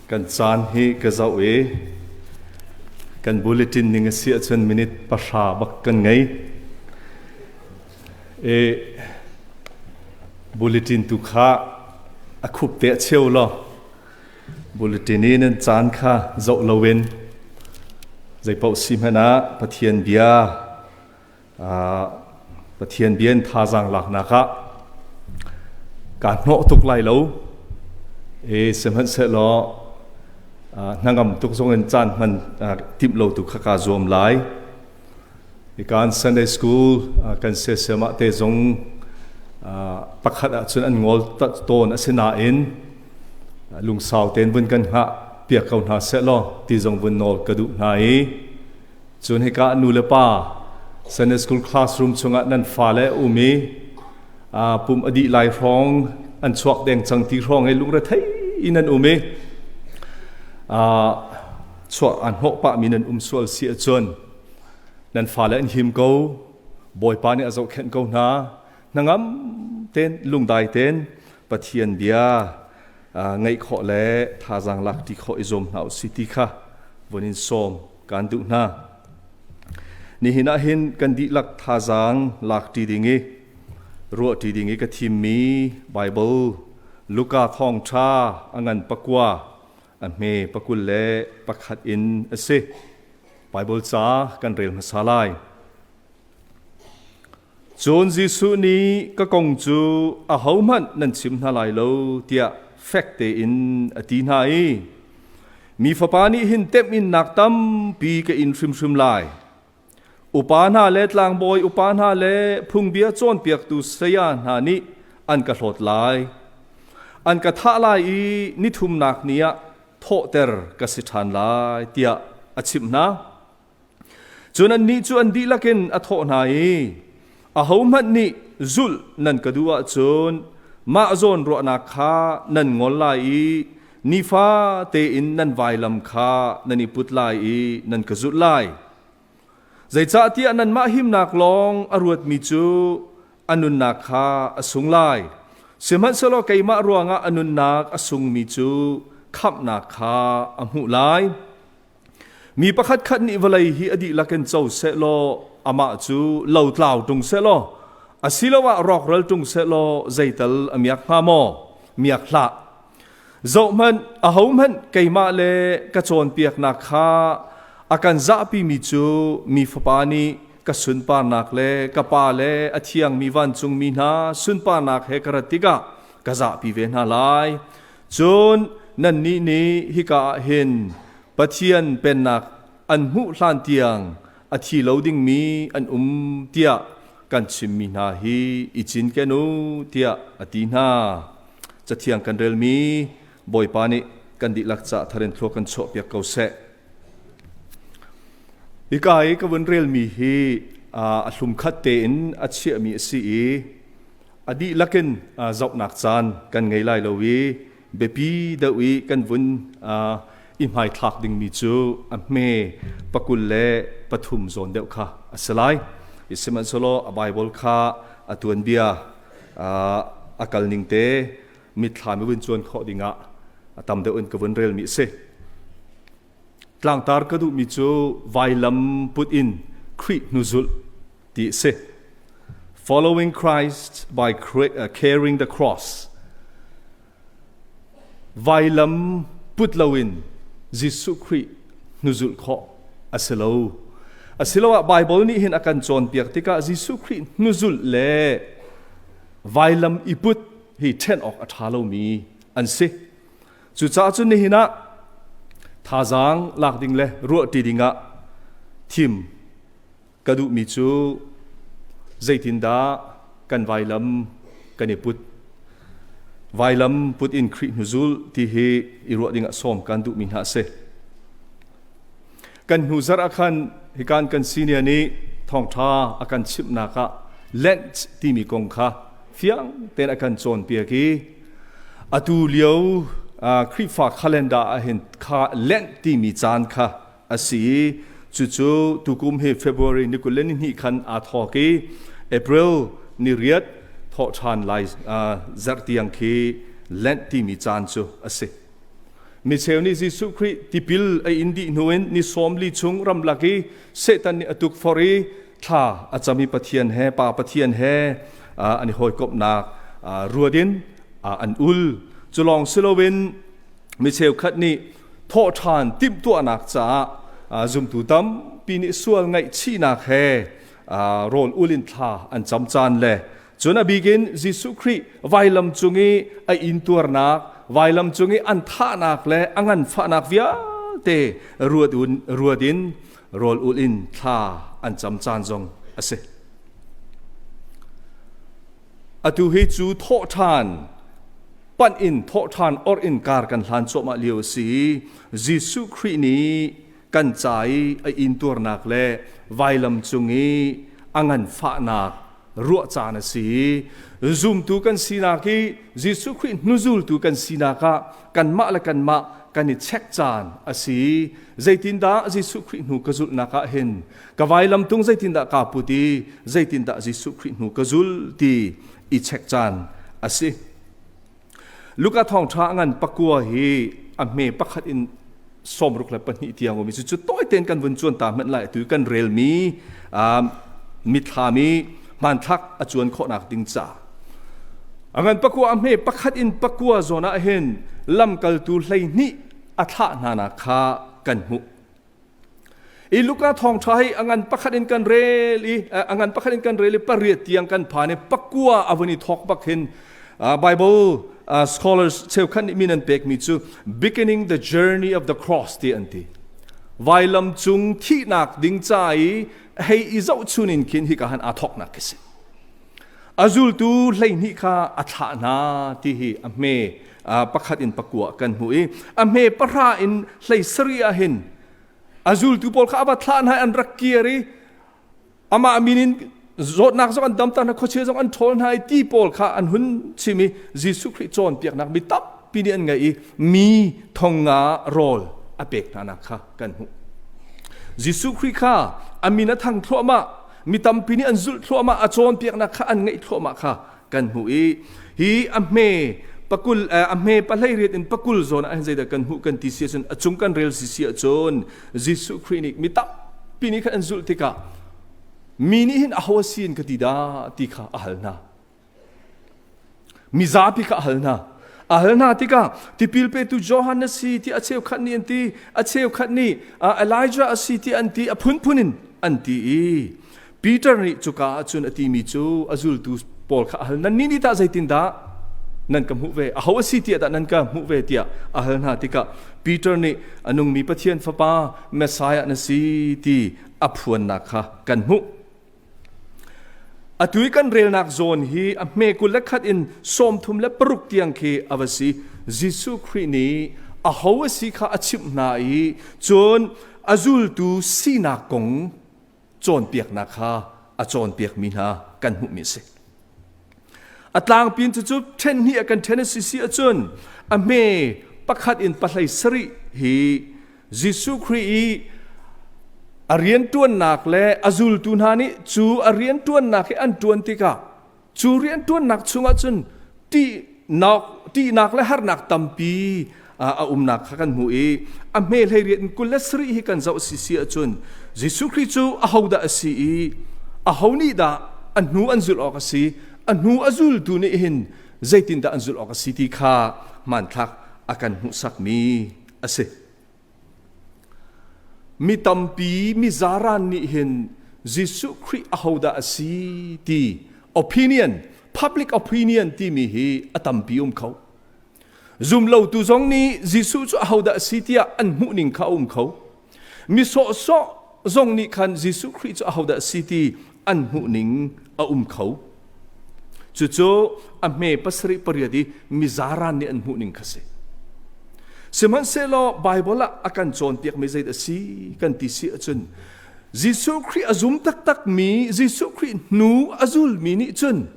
Kan caan hi ka zoh i kan bulletin ning a si ahcun minute 10 bak kan ngei. E bulletin tu kha a khup te a cheu law bulletin i nan caan kha zoh loin zeipaoh si hmanh ah Pathian bia Pathian bia in thazaang laknak ah kaa hnawh tuk lai lo. E sihmanhsehlaw hnangam tuk zong in caan hman timh lo tu kha kaa zuam lai. Ikan Sunday School kan sesem ah te zong pakhat ahcun an ngol tawn a si nain lungsau tein vun kan hngah piak ko hna seh law ti zong vun nawl ka duh hna i Cun hika nu le pa Sunday school classroom chungah nan fale um i pum a dih lai hrawng an chuak deng cang ti hrawng i lungrethei in an um i chuah an hnawh pahmi nan um sual si ahcun nan fale an him ko. Bawipa nih a zohkhenh ko hna. Hnangam tein lungdai tein Pathian bia ngaih khawh le thazaang lak ti khawh i zuam hna usih ti kha vun in sawm kaan duh hna. Nihin ah hin kan dihlak thazaang lak ṭi ding i ruah ṭi ding i ka thimmi Baibal Luka thawngṭha a ngan 9 a hme 21 in a si. Baibal ca kan rel hmasa lai. Cun Jesuh nih ka kong cu ahohmanh nan chim hna lai lo tiah fek tein a ti hna i mi Fapa nih hin temhinnak tampi ka in hrimhrim lai. Upa hna le tlangbawi upa hna le phungbia cawnpiaktu saya hna nih an ka hlawt lai. An ka thah lai i nithumnak ni ah thawhter ka si ṭhan lai tiah a chimh hna. Cun annih cu an dihlak in a thawh hna i, Ahohmanh nih zulh nan ka duh ahcun mah zawn ruahnak kha nan ngol lai i nifa tein nan vailam kha nan i put lai i nan ka zulh lai. Zeicahtiah nanmah himnak lawng a ruatmi cu a nunnak kha a sung lai. Sihmanhsehlaw keimah ruangah a nunnak a sungmi cu khamhnak kha a hmuh lai. Mi pakhatkhat nih vawlei hi a dihlak in co sehlaw amah cu lotlau ṭung sehlaw asiloah rawkral ṭung sehlaw zeital a miak hnga maw? Miak hlah. Zohhmanh, ahohmanh keimah le ka cawnpiaknak kha a kan zahpimi cu mi Fapa nih ka sunparnak le ka Pa le a thiangmi vancungmi hna sunparnak he ka rat tikah ka zahpi ve hna lai. Cun nannih nih hika ah hin Pathian pennak an hmuh hlan tiang a thi lo dingmi an um tiah kan chimmi hna hi i cinken u tiah a ti hna. Cathiang kan relmi Bawipa nih kan dihlak ca thar in thlua kan chuahpiak ko seh. Hika i ka vun relmi hi a hlumkhat tein a chiahmi a si i a dihlak in zohnak caan kan ngei lai lo i biapi deuh i kan vun i hmaithlak dingmi cu a hme 23 zawn deuh kha a si lai. Sihmanhsehlaw a Bible kha a tuanbia a kal ning te mitthlam i vun cuan khawh dingah a tam deuh in ka vun relmi a si. Tlangtar ka duhmi cu vailam put in Khrih hnuzulh ti a si. Following Christ by carrying the cross. Vailam put loin Jesuh Khrih hnuzulh khawh a si lo. Asiloah Bible nih hin a kan cawnpiak tikah Jesuh Khrih hnuzulh le vailam i put hi ṭhen awk a ṭha lomi an si. Cucaah cun nihin ah thazaang lak ding le ruahṭi dingah thim ka duhmi cu zeitindah kan vailam kan i put. Vailam put in Khrih hnuzul ti hi i ruah dingah sawm kan duhmi hna a si. Kan hnu zarh ah khan hikan kan senior nih thawngṭha a kan chimhnak ah Lent timi kong kha fiang tein a kan cawnpiak i atu lio Khrihfa calendar ah hin kha Lent timi caan kha a si i cucu tukum hi February ni 22 khan aa thawk i April ni 8 thawhṭhan lai zarh tiang khi Lent timi caan cu a si. Micheu nih Jesuh Khrih tipil a in dih hnu in ni 40 chung ramlak i Satan nih a tukforh i thla a cam i Pathian he Pa Pathian he an i hawikomhnak ruat in an ul. Cu lawng si loin mi cheukhat nih thawhṭhan timhtuahnak caah zumtu tampi nih sual ngaihchihnak he rawl ul in thla an cam caan le cun a bik in Jesuh Khrih vailam cung i a intuarnak, vailam cung i an thahnak le a nganfahnak vialte ruat in rawl ul in thla an cam caan zong a si. Atu hi cu thawhṭhan panh in thawhṭhan or in kar kan hlan cuahmah lio a si i Jesuh Khrih nih kan ca i a intuarnak le vailam cung i a nganfahnak ruah caan a si. Zumtu kan sinak i Jesuh Khrih hnuzultu kan sinak ah kanmah le kanmah kan i check caan a si. Zeitindah Jesuh Khrih hnu ka zulhnak ah hin ka vailam tung zeitindah kaa put i zeitindah Jesuh Khrih hnu ka zul ti i check caan a si. Luka thawngṭha a ngan pakua hi a hme pakhat in 62 tiang um i cucu tawi tein kan vun cuan ta hmanh lai. Atu kan relmi mithlam i hmanthlak a cuan khawhnak ding ca. A ngan pakua a hme pakhat in pakua zawn ah hin lamkaltu 12 a thlah hna nak kha kan hmuh. I Luka thawngṭha hi a ngan pakhat in kan rel i a ngan pakhat in kan rel i pariat tiang kan phan i pakua a vun i thawk bak hin Bible scholars cheukhat nih min an pekmi cu beginning the journey of the cross ti an ti. Vailam cung thihnak ding ca i hei i zohchun in khin hika han aa thawknak khi si. A zultu 12 kha a thlah hna ti hi a hme pakhat in pakua kan hmuh i a hme pahra in 17 ah hin a zultu pawl kha a va thlah hna i an rak kir i amah min in zawtnak zong an damter hna, khuachia zong an ṭhawl hna i ti pawl kha an hun chim i Jesuh Khrih cawnpiaknak mi tampi nih an ngaih i mi 5,000 rawl a pek hna nak kha kan hmuh. Jesuh Khrih kha a min a thang thluahmah, mi tampi nih an zulh thluahmah, a cawnpiaknak kha an ngaih thluahmah kha kan hmuh i hi a hme pakul a hme 18 in 20 zawn ah hin zeidah kan hmuh kan ti si ahcun, a cung kan rel si si ahcun, Jesuh Khrih nih mi tampi nih khan an zulh tikah mi nih hin aho a si in ka ti dah ti kha a hal hna. Mizapi kha a hal hna. A hal hna tikah tipil petu Johan a si ti a cheukhat nih an ti, a cheukhat nih Elijah a si ti an ti, a phunphun in an ti i Peter nih cuka ah cun a timi cu a zultu pawl kha a hal, nannih nih tah zeitindah nan ka hmuh ve, aho a si tiah dah nan ka hmuh ve tiah a hal hna tikah Peter nih a nungmi Pathian Fapa Messiah na si ti a phuannak kha kan hmuh. Atu i kan relnak zawn hi a hme 21 in 36 tiang khi a va si. Jesuh Khrih nih aho a si kha a chimh hna i cun a zultu sinak kong cawnpiaknak kha a cawnpiakmi hna kan hmuhmi a si. A tlangpi in cucu ṭhen hnih a kan ṭhen a si si ahcun a hme pakhat in 17 hi Jesuh Khrih i a rianṭuannak le a zultu hna nih cu a rianṭuannak hi an ṭuan tikah cu rianṭuannak chungah cun ṭihnak, ṭihnak le harnak tampi a umnak kha kan hmuh i a hme 18 in 27 hi kan zoh si si ahcun Jesuh Khrih cu ahodah a si i aho nih dah a hnu an zulh awk a si, a hnu a zultu nih hin zeitindah an zulh awk a si ti kha hmanthlak a kan hmuhsakmi a si. Mi tampi mi zaran nih hin Jesuh Khrih ahodah a si ti opinion, public opinion timi hi a tampi um kho. Zumlotu zong nih Jesuh cu ahodah a si tiah an hmuhning kha a um kho. Mi sawhsawh zong nih khan Jesuh Khrih cu ahodah a si ti an hmuhning a um kho. Cucu a hme 7 8 i mizaran nih an hmuhning kha si. Sihmanhsehlaw Baibal ah a kan cawnpiakmi zei a si kan ti si ahcun Jesuh Khrih a zum taktakmi, Jesuh Khrih hnu a zulmi nih cun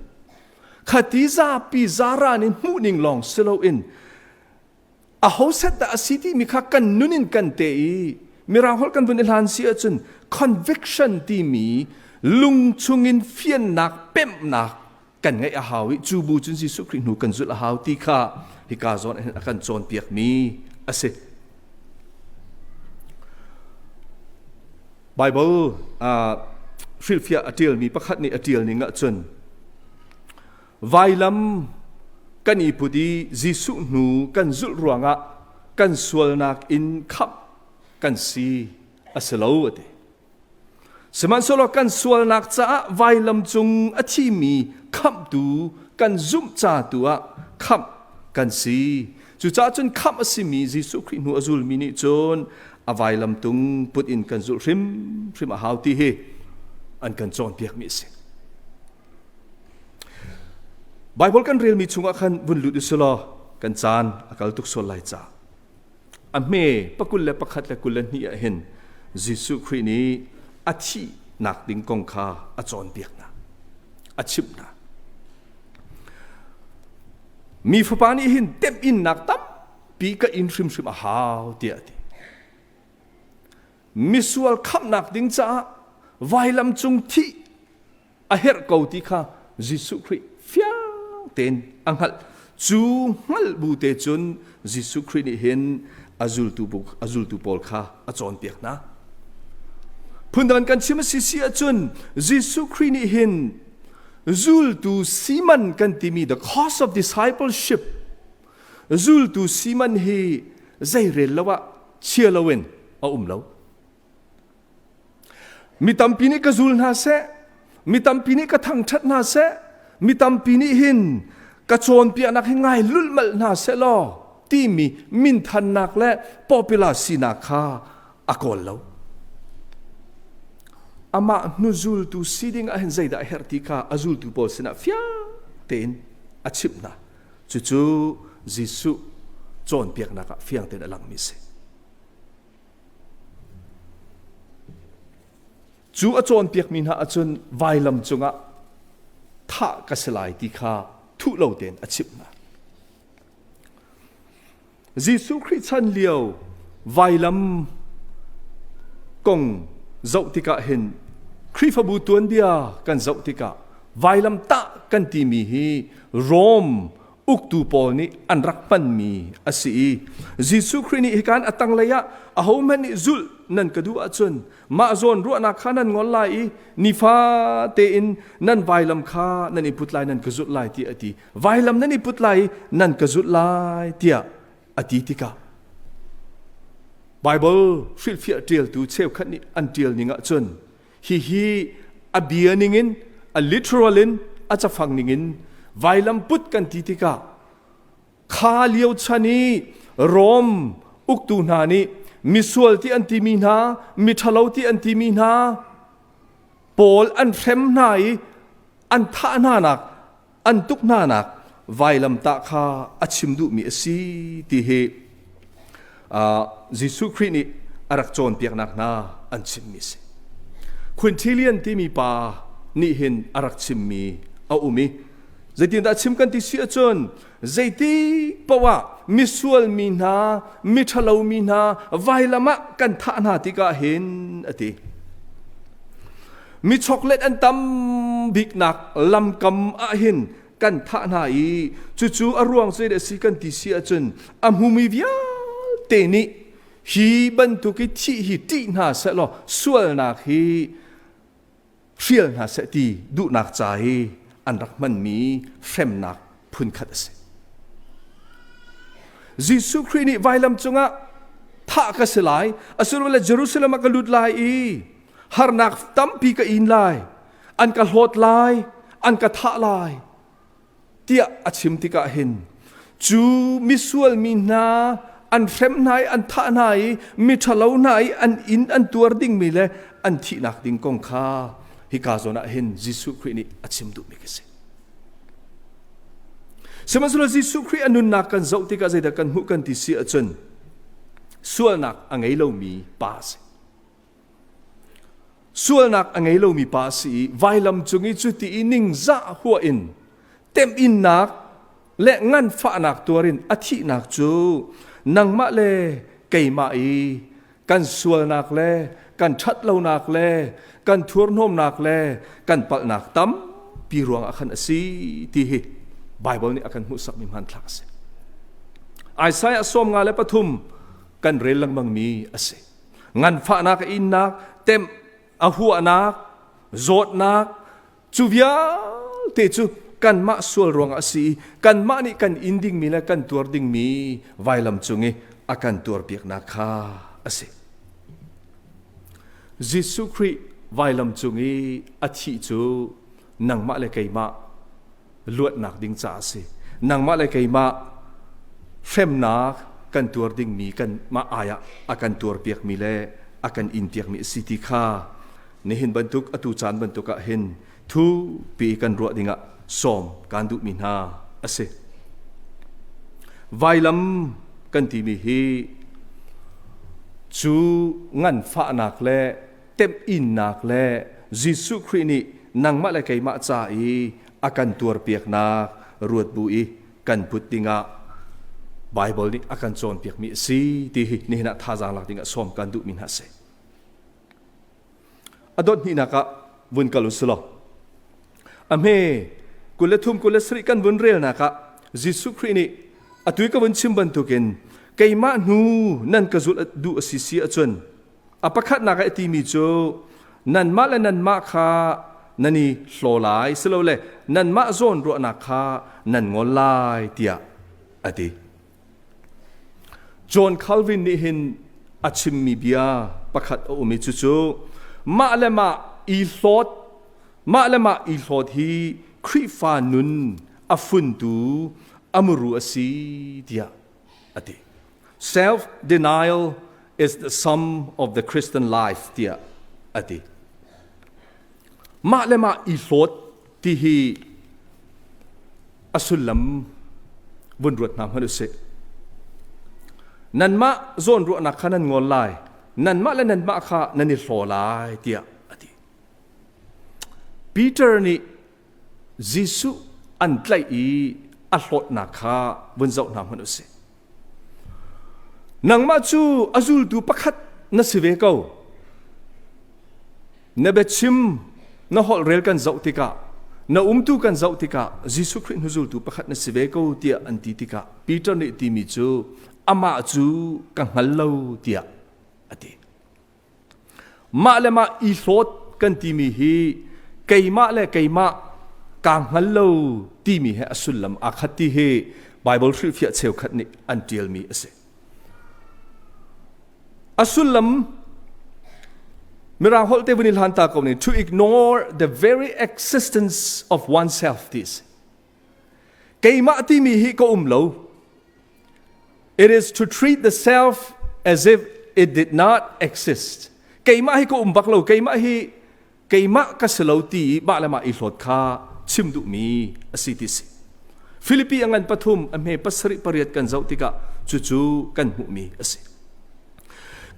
khati zapi zaran in hmuhning lawng si loin aho set dah a si timi kha kan nun in kan te i Mirang holh kan vun i hlan si ahcun conviction timi lung chungin fiannak pemhnak kan ngeih a hau i cu bu cun Jesuh Khrih hnu kan zulh a hau ti kha hika zawn hin a kan cawnpiakmi a si. Bible hrilhfiah a ṭialmi pakhat nih a ṭial ning ahcun vailam kan i put i Jesuh hnu kan zulh ruangah kan sualnak in khamh kan si a si lo a ti. Sihmanhsehlaw kan sualnak caah vailam cung a thimi khamhtu kan zumh ca tu ah khamh kan si. Cucaah cun khamh a simi Jesuh Khrih hnu a zulmi nih cun a vailam tung put in kan zulh hrimhrim a hau ti hi an kan cawnpiakmi a si. Baibal kan relmi chungah khan vun lut u law kan caan a kal tuk sual lai ca. A hme pakul le pakhat le 22 ah hin Jesuh Khrih nih a thihnak ding kong kha a cawnpiak hna, a chimh hna. Mi fapa nih hin temhinnak tampi ka in hrimhrim a hau tiah a ti. Misual khamhnak ding caah vailam cung thih a herh ko ti kha Jesuh Khrih fiang tein a hngalh. Cu hngalh bu te cun Jesuh Khrih nih hin a zultu a zultu pawl kha a cawnpiak hna. Phundang kan chim a si si ahcun Jesuh Khrih nih hin zultu siman kan timi the cost of discipleship zultu siman hi zeirel lo ah chia loin a um lo. Mi tampi nih ka zul hna seh, mi tampi nih ka thangṭhat hna seh, mi tampi nih hin ka cawnpiaknak hi ngai lulhmalh hna seh law timi minthannak le popular sinak kha a kawl lo. Amah hnuzultu si ding ah hin zeidah a herh ti kha a zultu pawl sinah fiang tein a chimh hna. Cucu Jesuh cawnpiaknak ah fiang tein a langmi a si. Cu a cawnpiakmi hna ahcun vailam cungah thah ka si lai ti kha thuh lo tein a chimh hna. Jesuh Khrih chan lio vailam kong zoh tikah hin Khrihfabu tuanbia kan zoh tikah vailam tah kan timi hi Rome uktu pawl nih an rak hmanmi a si i Jesuh Khrih nih hikan a tanglei ah ahohmanh nih zulh nan ka duh ahcun mah zawn ruahnak kha nan ngol lai i nifa tein nan vailam kha nan i put lai nan ka zulh lai tiah a ti. Vailam nan i put lai i nan ka zulh lai tiah a ti tikah Baibal hrilhfiah ṭialtu cheukhat nih an ṭial ning ahcun hihi a bia ningin a literal in a cafang ningin vailam put kan ti tikah kha lio chan i Rom uktu hna nih misual ti an timi hna miṭhalo ti an timi hna pawl an hrem hna i an thah hna nak an tuk hna nak vailamtah kha a chim duhmi a si ti hi Jesuh Khrih nih a rak cawnpiaknak hna an chimmi a si. Quintilian timi pa nih hin a rak chimmi a um i zeitindah chim kan ti si ahcun zeiti paoh ah misual mi hna miṭhalo mi hna vailam ah kan thah hna tikah hin a ti. Mi choklet an tam biknak lamkam ah hin kan thah hna i cucu a ruang zei a si kan ti si ahcun a hmumi vialte nih hi bantuk i thih hi ṭih hna sehlaw sualnak hi hrial hna seh ti duhnak ca hi an rak hmanmi hremnak phunkhat a si. Jesuh Khrih nih vailam cungah thah ka si lai, asilole Jerusalem ah ka lut lai i harnak tampi ka in lai, an ka hlawt lai, an ka thah lai tiah a chim tikah hin cu misual mi hna an hrem hna i an thah hna i miṭhalo hna i an inn an tuar dingmi le an thihnak ding kong kha hika zawn ah hin Jesuh Khrih nih a chim duhmi ka si. Sihmanhsehlaw Jesuh Khrih a nunnak kan zoh tikah zeidah kan hmuh kan ti si ahcun sualnak a ngei lomi pa a si. Sualnak a ngei lomi pa a si i vailam cung i cuti i ningzah huah in temhinnak le nganfahnak tuar in a thihnak cu nangmah le keimah i kan sualnak le kan ṭhatlonak le kan thurhnawmnak le kan palhnak tampi ruangah khan a si ti hi Baibal nih a kan hmuhsakmi hmanthlak a si. Isaiah 53. kan rel lengmangmi a si. Nganfahnak a innak, temh a huahnak, zawtnak, cu vialte cu kanmah sual ruangah a si i kanmah nih kan in dingmi le kan tuar dingmi vailam cung i a kan tuarpiaknak kha a si. Jesuh Khrih vailam cung i a thih cu nangmah le keimah luatnak ding caah a si. Nangmah le keimah hremnak kan tuar dingmi kanmah ai ah a kan tuarpiakmi le a kan inpiakmi a si ti kha nihin bantuk atu caan bantuk ah hin thupi kan ruah dingah sawm kan duhmi hna a si. Vailam kan timi hi cu nganfahnak le temhinnak le Jesuh Khrih nih nangmah le keimah ca i a kan tuarpiaknak ruat bu i kan put dingah Baibal nih a kan cawnpiakmi a si ti hi nihin ah thazaang lak dingah sawm kan duhmi hna a si. A dot hnihnak ah vun kal u silaw a hme 23 27 kan vun relnak ah Jesuh Khrih nih atu ka vun chim bantukin keimah hnu nan ka zulh duh a si si ahcun a pakhatnak ah a timi cu nanmah le nanmah kha nan i hlaw lai silole nanmah zawn ruahnak kha nan ngol lai tiah a ti. John Calvin nih hin a chimmi bia pakhat a um i cucu mah le mah i hlawt mah le mah i hlawt hi Khrihfa nun a funtu a muru a si tiah a ti. Self denial is the sum of the Christian life tiah a ti. Mah le mah i hlawt ti hi a sullam vun ruat hna hmanh usih. Nanmah zawn ruahnak kha nan ngol lai, nanmah le nanmah kha nan i hlaw lai tiah a ti. Peter nih Jesuh an tlaih i a hlawtnak kha vun zoh hna hmanh usih. Nangmah cu a zultu pakhat na si ve ko. Na biachim na holhrel kan zoh tikah na umtu kan zoh tikah Jesuh Khrih hnuzultu pakhat na si ve ko tiah an ti tikah Peter nih timi cu amah cu ka hngal lo tiah a ti. Mah le mah i hlawt kan timi hi keimah le keimah kaa hngal lo timi he a sullam aa khat ti hi Baibal hrilhfiah cheukhat nih an ṭialmi a si. A sullam Mirang holh te vun i hlan ta ko ning to ignore the very existence of oneself ti a si. Keimah timi hi ka um lo. It is to treat the self as if it did not exist. Keimah hi ka um bak lo, keimah hi keimah ka si lo ti i mah le mah i hlawt kha chim duhmi a si ti si. Filipi a ngan pathum a hme pasarih pariat kan zoh tikah cucu kan hmuhmi a si.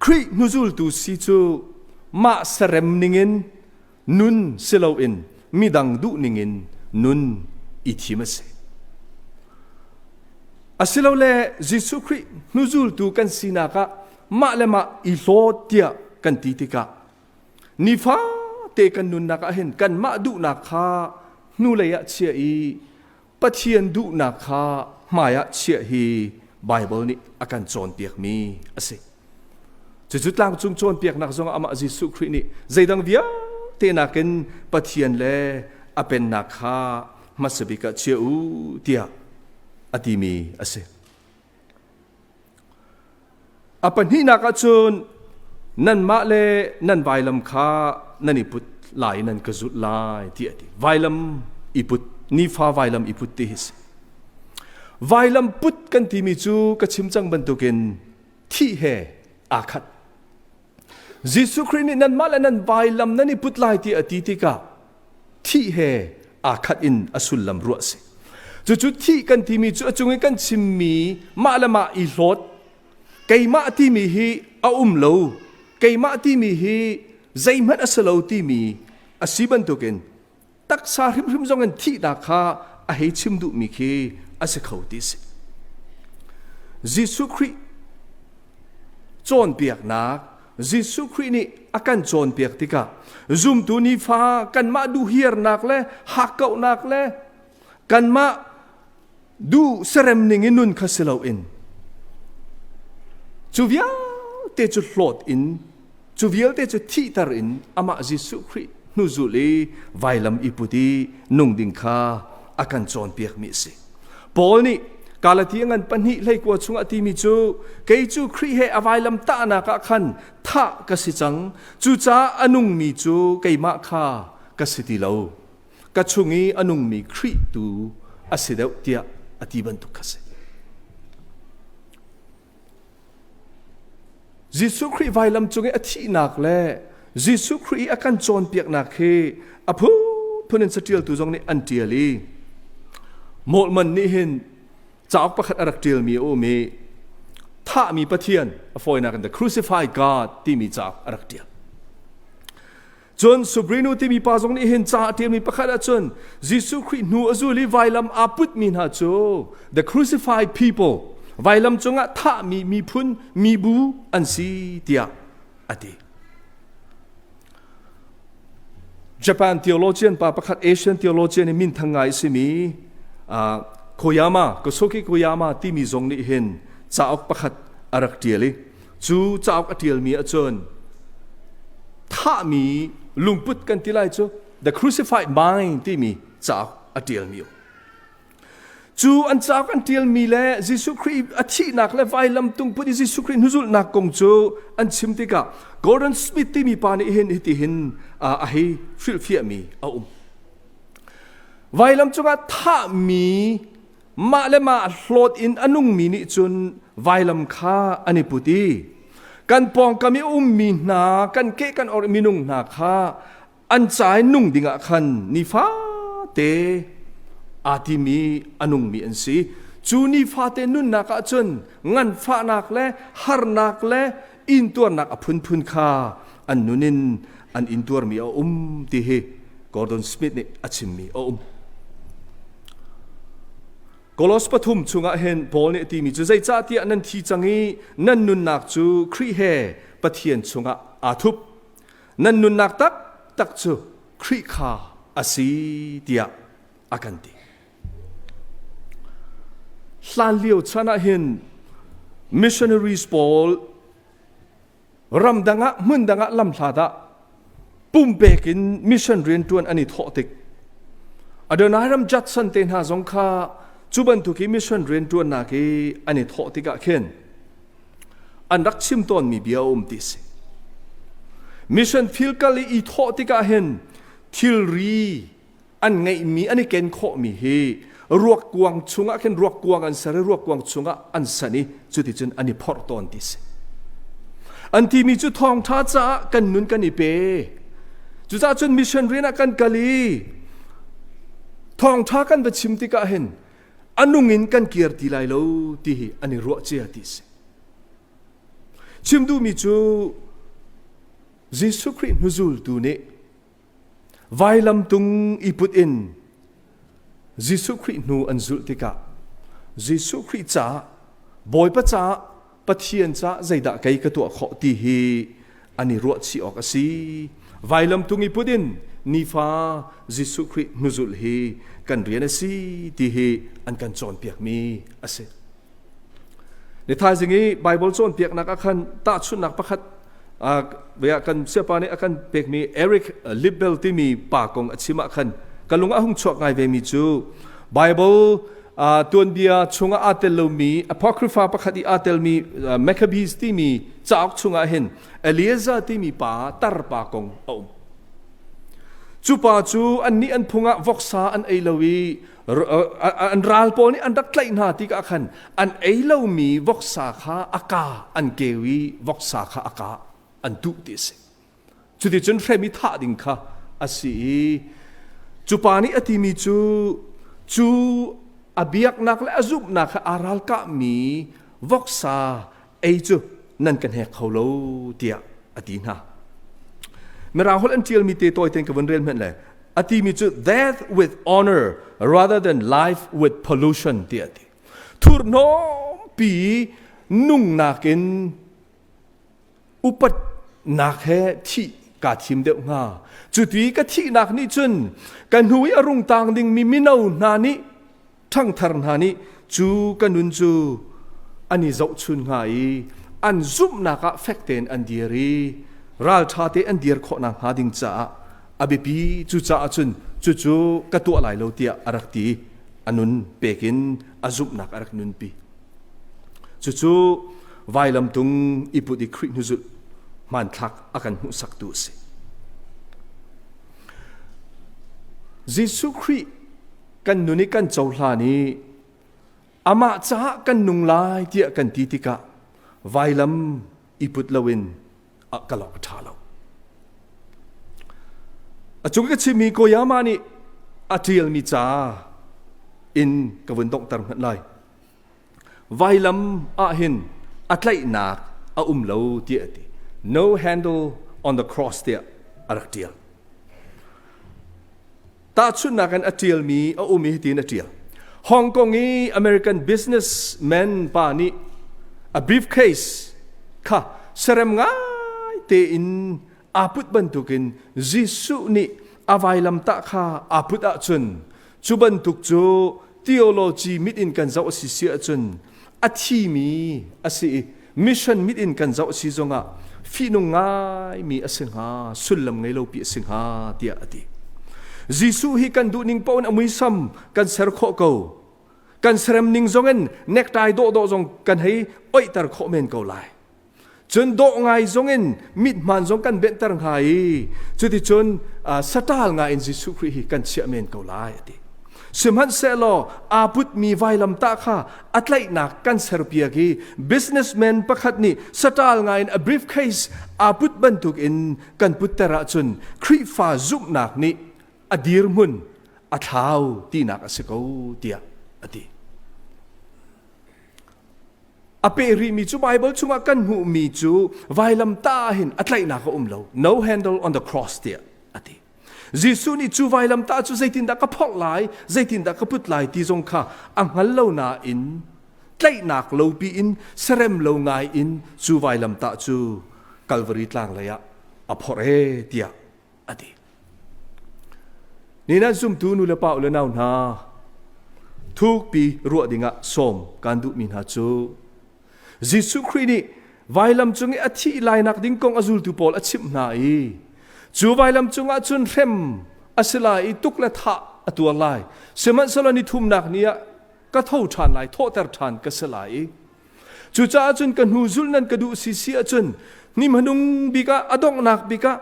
Khrih hnuzultu si cu mah serem ningin nun si loin midang duh ningin nun i thim a si. Asilole Jesuh Khrih hnuzultu kan sinak ah mah le mah i hlawt tiah kan ti tikah nifate kan nunnak ah hin kanmah duhnak kha hnulei ah chia i Pathian duhnak kha hmai ah chiah hi Baibal nih a kan cawnpiakmi a si. Cucu tlangcung cawnpiaknak zongah amah Jesuh Khrih nih zeidang vialte nakin Pathian le a pennak kha hmasa bik ah chia u tiah a timi a si. A pahnihnak ahcun nanmah le nan vailam kha nan i put lai nan ka zulh lai ti a ti. Vailam i put, nifa vailam i put ti hi si. Vailam put kan timi cu ka chim cang bantukin thih he aa khat. Jesuh Khrih nih nanmah le nan vailam nan i put lai ti a ti tikah thih he aa khat in a sullam ruah a si. Cucu thih kan timi cu a cung i kan chimmi mah le mah i hlawt keimah timi hi a um lo keimah timi hi zeihmanh a si lo timi a si bantukin taksa hrimhrim zong in thihnak kha a hei chim duhmi khi a si kho ti si. Jesuh Khrih cawnpiaknak Jesuh Khrih nih a kan cawnpiak tikah zumtu nifa kanmah duhhiarnak le hakkauhnak le kanmah duh serem ning in nun kha si loin. Cu vialte cu hlawt in, cu vialte cu thihter in amah Jesuh Khrih hnuzul i vailam i put i nung ding kha a kan cawnpiakmi a si. Paul nih Galatia ngan pahnih hleikua chungah timi cu kei cu Khrih he a vailam tahnak ah khan thah ka si cang cucaah a nungmi cu keimah kha ka si ti lo ka chung i a nungmi Khrih tu a si deuh tiah a ti bantuk kha si. Jesuh Khrih vailam cung i a thihnak le Jesuh Khrih i a kan cawnpiaknak hi a phunphun in caṭialtu zong nih an ṭial i Moltmann nih hin cauk pakhat a rak ṭialmi a um i thahmi Pathian a fawinak in The Crucified God timi cauk a rak ṭial. Cun Subrinu timi pa zong nih hin ca a ṭialmi pakhat ahcun Jesuh Khrih hnu a zul i vailam aa putmi hna cu the crucified people vailam cungah thahmi miphun mibu an si tiah a ti. Japan theologian pa pakhat Asian theologian i minthang ngai a simi Koyama Kosuke Koyama timi zong nih hin cauk pakhat a rak ṭial i Cu cauk a ṭialmi ahcun thahmi lungput kan ti lai cu The Crucified Mind timi cauk a ṭialmi um. Cu an cauk an ṭialmi le Jesuh Khrih a thihnak le vailam tungput i Jesuh Khrih hnuzulhnak kong cu an chim tikah Gordon Smith timi pa nih hin hitihin a hei hrilhfiahmi a um. Vailam cungah thahmi mah le mah hlawt in a nungmi nih cun vailam kha an i put i kan pawngkam i ummi hna kan ke kan or minung hna kha an ca in nung dingah khan nifate aa timi a nungmi an si. Cu nifate nunnak ah cun nganfahnak le harnak le intuarnak a phunphun kha an nun in an intuarmi a um ti hi Gordon Smith nih a chimmi a um. Kolos pathum chungah hin Paul nih a timi cu zeicahtiah nan thi cang i nan nunnak cu Khrih he Pathian chungah aa thup. Nan nunnak taktak cu Khrih kha a si tiah a kan ti. Hlanlio chan ah hin missionaries pawl ramdang ah hmundang ah lamhlat ah pumpek in mission rianṭuan an i thawh tik Adoniram Judson te hna zong kha cu bantuk i mission rianṭuannak i an i thawh tikah khin an rak chim tawnmi bia a um ti si. Mission field kal i i thawh tikah hin thilri an ngeihmi an i ken khawhmi hi ruakkuang chungah khin ruakkuang an ser i ruakkuang chungah an san i cuticun an i phorh tawn ti si. An timi cu thawngṭha caah kan nun kan i pe. Cucaah cun mission rian ah kan kal i thawngṭha kan va chim tikah hin a nung in kan kir ti lai lo ti hi an i ruah cia ti si. Chim duhmi cu Jesuh Khrih hnuzultu nih Vailamtung i put in Jesuh Khrih hnu an zulh tikah Jesuh Khrih caah Bawipa caah Pathian caah zeidah kei ka tuah khawh ti hi an i ruahchih awk a si. Vailamtung i put in nifa Jesuh Khrih hnuzulh hi kan rian a si ti hi an kan cawnpiakmi a si. Ni thaizing i Bible cawnpiaknak ah khan tahchunhnak pakhat kan siapa nih a kan pekmi Eric Liddell timi pa kong a chim ah khan ka lung a hung chuak ngai vemi cu Bible tuanbia chungah aa tel lomi Apocrypha pakhat i aa telmi Maccabees timi cauk chungah hin Eliezer timi pa tarpa kong a um. Cu pa cu annih an phung ah voksa an ei lo i an ral pawl nih an rak tlaih hna tikah khan an ei lomi voksa kha a ka an keu i voksa kha a ka an tuh ti a si. Cuticun hrem i thah ding kha a si i cu pa nih a timi cu cu a biaknak le a zumhnak kha aa ralkahmi voksa ei cu nan ka hnek kho lo tiah a ti hna. Mirang holh an ṭialmi te tawi tein ka vun rel hmanh le a timi cu death with honor rather than life with pollution tiah a ti. Thurhnawmpi nungnak in upatnak he thih kaa thim deuh hnga. Cuti ka thihnak nih cun ka hnu i a rung tang dingmi mino hna nih ṭhangthar hna nih cu ka nun cu an i zohchun hnga i an zumhnak ah fek tein an dir i ralṭha te an dir khawh nakhnga ding caah a biapi. Cucaah cun cucu ka tuah lai lo tiah a rak ti. A nun pek in a zumhnak a rak nunpi. Cucu vailamtung i put i Khrih hnuzulh hmanthlak a kan hmuhsaktu a si. Jesuh Khrih kan nun i kan cohlan i amah caah kan nung lai tiah kan ti tikah vailam i put loin ka lawng a ṭha lo. A cung ka chimmi Koyama nih a ṭialmi ca in ka vun donghter hmanh lai. Vailam ah hin a tlaihnak a um lo tiah a ti. No handle on the cross tiah a rak ṭial. Tahchunhnak in a ṭialmi a um i hitin a ṭial. Hong Kong i American businessman pa nih a briefcase kha serem ngai tein aa put bantukin Jesuh nih a vailamtah kha aa put ahcun cu bantuk cu theology mit in kan zoh a si si ahcun a thimi a si i mission mit in kan zoh a si zongah fihnung ngaimi a si hnga, sullam ngei lopi a si hnga tiah a ti. Jesuh hi kan duhning paoh in a muisam kan ser khawh ko. Kan serem ning zong in necktie dawhdawh zong kan hei oihter khawh men ko lai. Cun dawh ngai zong in mithmaan zong kan benhter hnga i cuticun saṭal ngai in Jesuh Khrih hi kan chiah men ko lai a ti. Sihmanhsehlaw aa putmi vailamtah kha a tlaihnak kan serpiak i businessman pakhat nih saṭal ngai in a briefcase aa put bantukin kan putter ahcun Khrihfa zumhnak nih a dirhmun a thlau tinak a si ko tiah a ti. A peh rihmi cu Baibal chungah kan hmuhmi cu vailamtah hin a tlaihnak a um lo. No handle on the cross tiah a ti. Jesuh nih cu vailamtah cu zeitindah ka phorh lai, zeitindah ka put lai ti zong kha a hngal lo nain tlaihnak lopi in serem lo ngai in cu vailamtah cu Calvary tlang lei ah a phorh e tiah a ti. Nihin ah zumtu nu le pa u le nau hna, thukpi ruah dingah sawm kan duhmi hna cu Jesuh Khrih nih vailam cung i a thih lainak ding kong a zultu pawl a chimh hna i cu vailam cungah cun hrem a si lai i tuk le thah a tuar lai. Sihmanhsehlaw ni thumnak ni ah ka tho ṭhan lai, thawhter ṭhan ka si lai i Cucaah cun ka hnu zulh nan ka duh si si ahcun ni hmanung bik ah a donghnak bik ah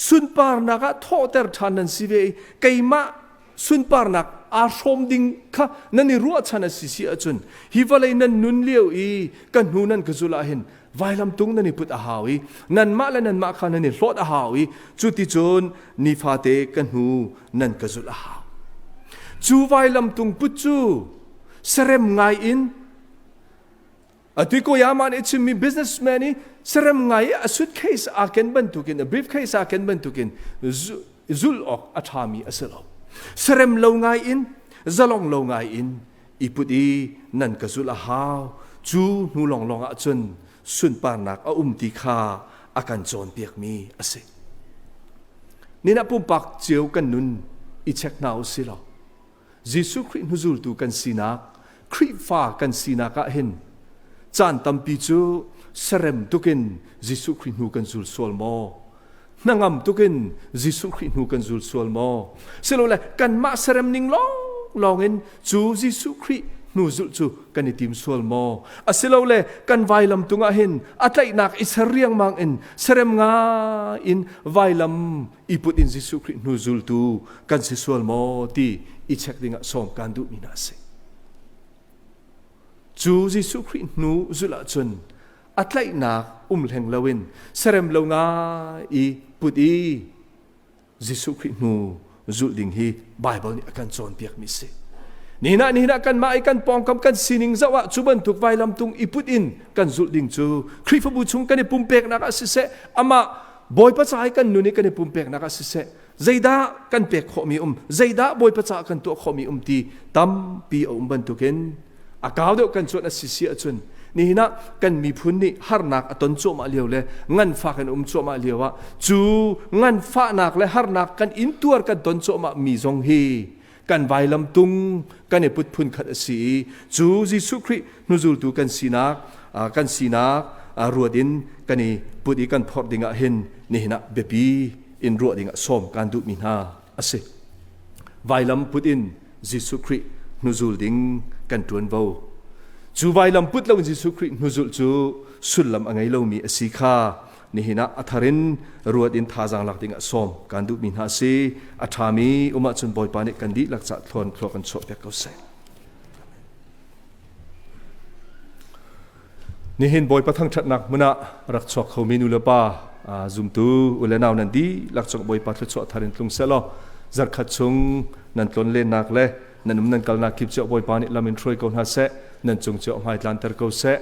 sunparnak ah thawhter ṭhan nan si ve i keimah sunparnak aa hrawm ding kha nan i ruahchan a si si ahcun hi vawlei nan nun lio i ka hnu nan ka zulh ah hin vailam tung nan i put a hau i nanmah le nanmah kha nan i hlawt a hau i cuticun nifate ka hnu nan ka zulh a hau. Cu vailam tung put cu serem ngai in Atu Koyama nih a chimmi businessman i serem ngai i a suitcase aa ken bantukin a briefcase aa ken bantukin zulh awk a ṭhami a si lo. Serem lo ngai in zalong lo ngai in i put i nan ka zulh a hau. Cu hnu lawnglawng ah cun sunparnak a um ti kha a kan cawnpiakmi a si. Ninah pumpak cio kan nun i check hna u si law Jesuh Khrih hnuzultu kan sinak, Khrihfa kan sinak ah hin caan tampi cu serem tukin Jesuh Khrih hnu kan zul sual maw? Hnangam tukin Jesuh Khrih hnu kan zul sual maw? Silole kanmah serem ning lawnglawng in cu Jesuh Khrih hnu zulh cu kan i tim sual maw? Asilole kan vailam tungah hin a tlaihnak i ser riangmang in serem ngai in vailam i put in Jesuh Khrih hnu zultu kan si sual maw ti i check dingah sawm kan duhmi hna a si. Cu Jesuh Khrih hnu zulh ahcun a tlaihnak um hleng loin serem lo ngai i put i Jesuh Khrih hnu zulh ding hi Baibal nih a kan cawnpiakmi si. Nihin ah nihin ah kanmah i kan pawngkam kan sining zoh ah cu bantuk vailam tung i put in kan zulh ding cu Khrihfabu chung kan i pumpeknak ah siseh amah Bawipa ca i kan nun i kan i pumpeknak ah siseh zeidah kan pek khawhmi um zeidah Bawipa caah kan tuah khawhmi um ti tampi a um bantukin a kau deuh kan cuanh a si si ahcun nihin ah kan miphun nih harnak a ton cuahmah lio le nganfak in um cuahmah lio ah cu nganfahnak le harnak kan intuar kan ton cuahmah mi zong hi kan vailam tung kan i put phun khat a si i cu Jesuh Khrih hnuzultu kan sinak kan sinak ruat in kan i put i kan phorh ding ah hin nihin ah biapi in ruah ding ah sawm kan duhmi hna a si. Vailam put in Jesuh Khrih hnuzul ding kan ṭuanvo. Cu vailam put lo in Jesuh Khrih hnuzulh cu sullam a ngei lomi a si kha nihin ah a thar in ruat in thazaang lak ding ah sawm kan duhmi hna a si. A ṭhami um ahcun Bawipa nih kan dihlak cah thluan thlua kan chuahpiak ko seh. Nihin Bawipa thangṭhatnak hmun ah rak chuak khomi nu le pa zumtu u le nau nan dihlak cung Bawipa thluachuah thar in tlung sehlaw zarkhat chung nan tlon lennak le nan um nan kalnak kip cio Bawipa nih lam in hruai ko hna seh, nan cung cio hmai tlanter ko seh.